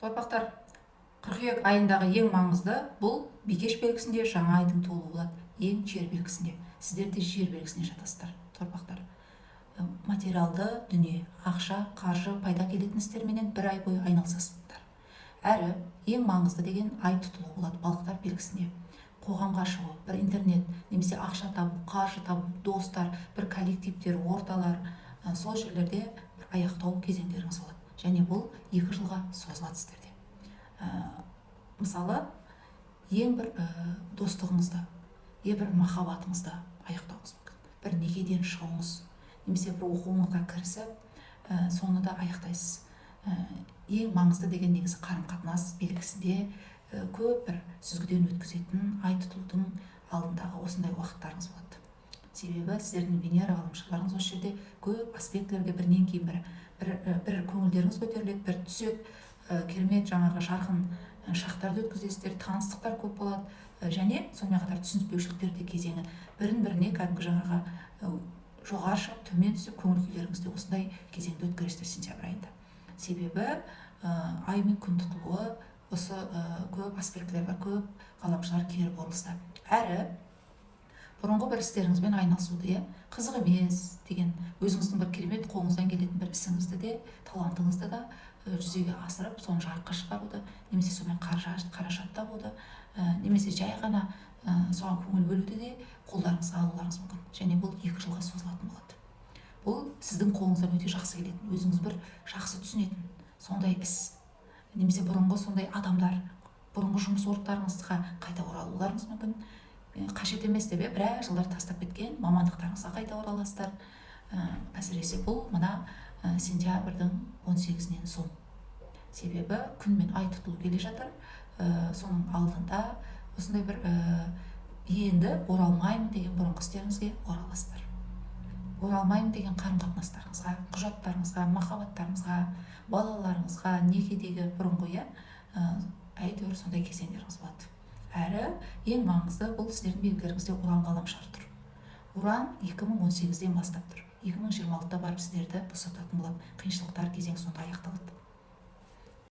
Торпақтар, қыркүйек айындағы ең маңызды бұл Бикеш белгісінде жаңа айдың толуы болады. Ең жер белгісінде, сіздер де жер белгісіне жатасыздар, торпақтар. Материалды дүние, ақша, қаржы, пайда келетін істерменен бір ай бойы айналысасыздар. Әрі ең маңызды деген ай тұтылу болады балықтар белгісінде. Қоғамға шығу, бір интернет немесе ақша табу, қаржы табу, достар, бір коллективтер, орталар, сол жерлерде бір аяқтау кезеңдеріңіз болады және бұл 2 жылға созылады сіздерде. Мысалы, ең бір достығыңызды, е, бір махаббатыңызды аяқтауыңыз мүмкін, бір некеден шығуыңыз немесе бір оқуыңызға кірісіп, соны да аяқтайсыз. Ең маңызды деген негізі қарым қатынас белгісінде көп бір сүзгіден өткізетін ай тұтылудың алдындағы осындай уақыттарыңыз болады. Себебі сіздердің Венера ғаламшарларыңыз осы жерде көп аспектілерге бірінен кейін бірі бір көңілдеріңіз көтеріледі, бір түседі, керемет жаңағы жарқын шақтарды өткізесіздер, таныстықтар көп болады, және сонымен қатар түсініспеушіліктер де кезеңі, бірін біріне кәдімгі жаңағы жоғары шығып, төмен түсіп, көңіл күйлеріңізде осындай кезеңді өткересіздер сентябрь айында. Себебі ай мен күн тұтылуы осы көп аспектілер бар, көп ғаламшарлар кері бұрылыста. Әрі бұрынғы бір істеріңізбен айналысуды, иә, қызық емес деген өзіңіздің бір керемет қолыңыздан келетін бір ісіңізді де, талантыңызды да жүзеге асырып, соны жарыққа шығаруды немесе сонымен қаражат табуды, немесе жай ғана соған көңіл бөлуді де қолдарыңызға алуларыңыз мүмкін. Және бұл 2 жылға созылатын болады. Бұл сіздің қолыңыздан өте жақсы келетін, өзіңіз бір жақсы түсінетін сондай іс немесе бұрынғы сондай адамдар, бұрынғы жұмыс орындарыңызға қайта оралуларыңыз мүмкін. Қажет емес деп, иә, біраз жылдар тастап кеткен мамандықтарыңызға қайта ораласыздар. Әсіресе бұл мына сентябрьдің 18-інен соң, себебі күн мен ай тұтылу келе жатыр. Соның алдында осындай бір енді оралмаймын деген бұрынғы істеріңізге ораласыздар, оралмаймын деген қарым қатынастарыңызға, құжаттарыңызға, махаббаттарыңызға, балаларыңызға, некедегі бұрынғы, иә, әйтеуір сондай кезеңдеріңіз болады. Әрі ең маңызды бұл сіздердің белгілеріңізде Уран ғаламшары тұр. Уран 2018-ден бастап тұр, 2026-да барып сіздерді босататын болады. Қиыншылықтар кезең сонда аяқталады.